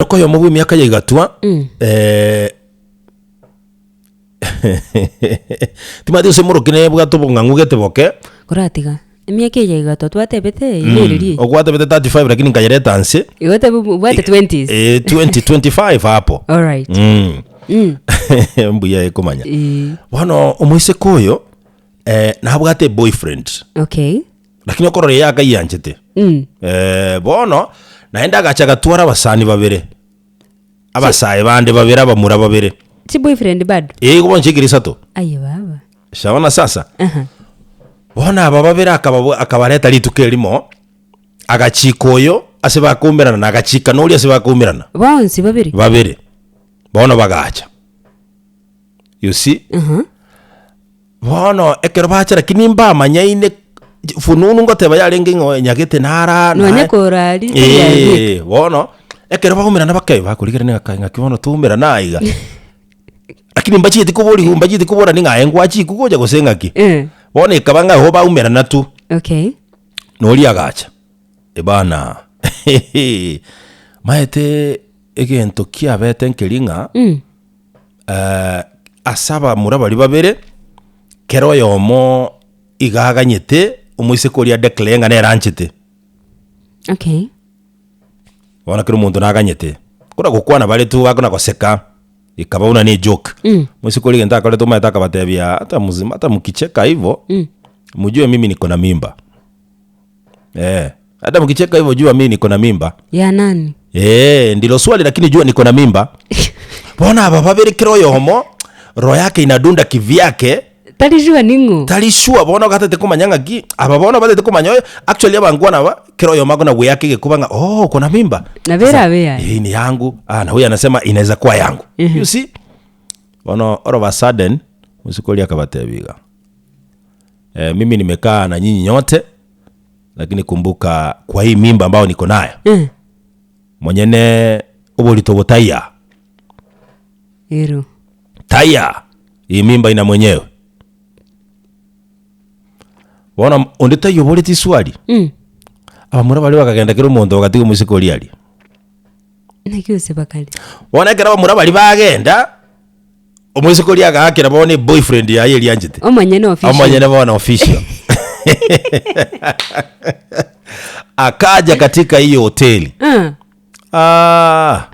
Omwaka oyomo bw'emiaka ya igatwa, eh, timanyeti gose moroki nebwate obong'ang'u gete boke. Koratiga, emiaka eye ya igatwa twatebete eye nereri eye. Ogwatebete 35 lakini nkayereta nse. Igo tebe obwate 20s. Eh, 20 25 hapo. Alright. Mm. Mm. Mbuya ekomanya. Eh, Bono omoiseke oyo eh, nabwate eboyfriend okay. Lakini okorora eye akayianchete. Mm. Eh, bono naende agacha agatwara abasani babere abasae bande babere abamura babere Chiboyfriend bado? Eh, igo bono chiekire isato Aye baba. shaona sasa Aha. bono aba babere akababwa akabareta rituko erimo agachika oyo ase bakoumerana na agachika na oria ase bakoumerana Bonsi babere? babere bono bagacha you see Aha. Bono ekero bacha lakini mbamanyaine fununu ngoteba yarenge ng'a nyagete nara Nonya naye- korwa aria tari aria Eh, bono ekero baumerana bake bakorigerania ng'a kai ng'aki bono twaumerana aiga lakini mbachieti koboriwu mbachieti koborani ng'a aye ngwachikwa gocha gose ng'aki Eh. bono ekaba ng'a igo baumerana tu Okay. na oria agacha ebana maete egento kiabete nkeri ng'a Mm. Ase abamura baria babere, kera oyomo iga aganyete omoiseke oria adeclare ng'a nere anchete. Okay. Bono kera omonto naganyete, kona gokwana bare tu bakona goseka, ekaba buna ne ejoke. Omoiseke oria egento akorete omanyete akabatebia hata mzima hata mkicheka hivo, mjue mimi niko na mimba. Eh, hata mkicheka hivyo jua mimi niko na mimba. Ya nani? Eh, ndilo swali lakini jua niko na mimba. Bono aba babere kera oyomo roho yake inadunda kivyake Tari sure ning'o? tari sure bono gatete komanya ng'aki aba bono batete komanya oyo actually abangwana aba kera oyomo akona gweyaka egekuba ng'a oh uko na mimba. Na bere abe yaye. Hii ni yangu ah, na huyu anasema inaweza kuwa yangu. You see? Bono all of a sudden mosike oria akabatebia iga. Eh, mimi nimekaa na nyinyi nyote lakini kumbuka kwa hii mimba ambayo niko nayo Eh, monyene oborito botaiya ero. taiya hii mimba ina mwenyewe bono onde taiyo oboreti swali Mm. abamura baria bakagenda kera omonto bagatiga omoiseke oria aria Naki gose bakare. bono ekero abamura baria bagenda Omoiseke oria agaakera bono eboyfriend yaye eria anchete. Omonyene official. Omonyene bono official. Akaja katika hiyo hoteli. Ah, Ah.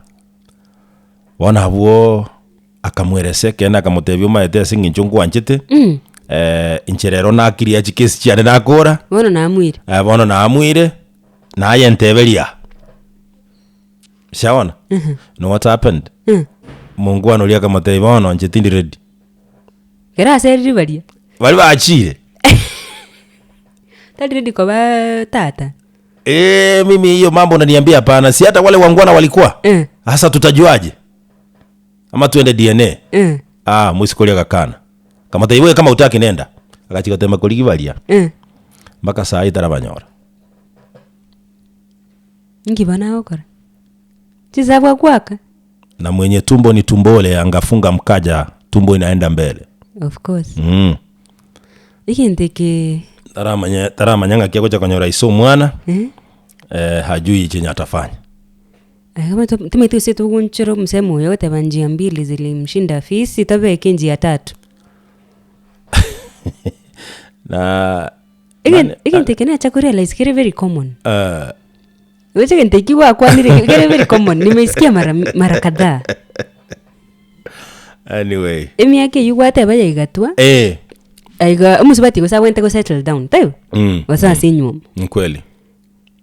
Bono abwo akamweresa ekeene akamotebia omaete ase eng'encho nkwanchete. Mm. Eh, inche rero nakiria chikesi chiane nakora. bono namuire. Eh, bono namuire, naye nteberia. Shaona? Know what happened? Mongwana oria akamotebia bono inche tindi ready. Ekero aserire baria, Baria bachire. tari ready koba tata. Eh, mimi hiyo mambo unaniambia hapana. Si hata wale wangwana walikuwa. Eh. Sasa tutajuaje? Ama tuende DNA. Eh, Ah, mwisiko oria agakana. Akamotebia wewe kama hutaki nenda. Agachia gotema korigia baria. eh. Mpaka saa hii tarabanyora. Inki bono agokora? Chisabu akwaka? Na mwenye tumbo ni tumbole angafunga mkaja tumbo inaenda mbele. Of course. Mm. Egento eke Taramanya taramanya ng'aki agocha konyora ise omwana eh? eh, hajui chenye atafanya. Aye abanto timanyeti gose togoonchora omosemo oyo ogoteba njia mbili zilimshinda fisi tobeke njia tatu. Na Egen- nani- Egento eke nacha korealize kere very common. eh, Roche egento ekio gwakwanire kere very common nimeisikia mara mara kadhaa. anyway Emiaka eywo gwateba yaigatwa, eh, aiga omosubati gose abwenerete go settle down taibo? mm, Gose ase enywomo. ni kweli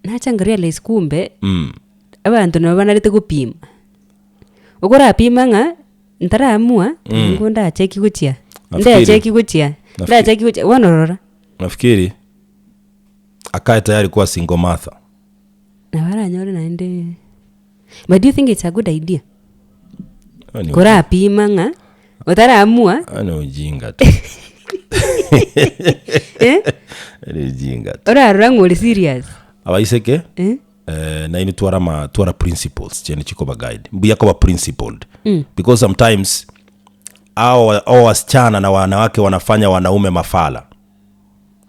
Nacha nkarealize kumbe, mm. abanto nabo banarete gopima. Okorapima ng'a ntaraamua, nigo ndacheki gochia, Nafikiri- ndacheki gochia, ndacheki gochia, bono rora. Nafikiri akae tayari kuwa single mother. Nabo aranyore naende but do you think it's a good idea? Hayo ni Korapima ng'a otaraamua hayo ni ujinga tu. eh, Hayo ni ujinga tu. orarora ng'a ore serious Abaiseke eh? eh, nainwe twara ama twara principles chiane chikoba guide mbuya koba principled because sometimes hao hao wasichana na wanawake wanafanya wanaume mafala.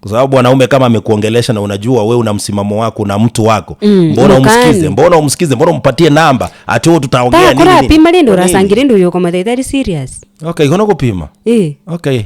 Kwa sababu mwanaume kama amekuongelesha na unajua we una msimamo wako na mtu wako mbona mukani. umsikize mbona umsikize mbona umpatie namba ati wewe tutaongea nini nini? Takorapima rende Kwa nini? orasangire rende oyo okomotebi tari serious. Okay, ikono kupima Eh. okay.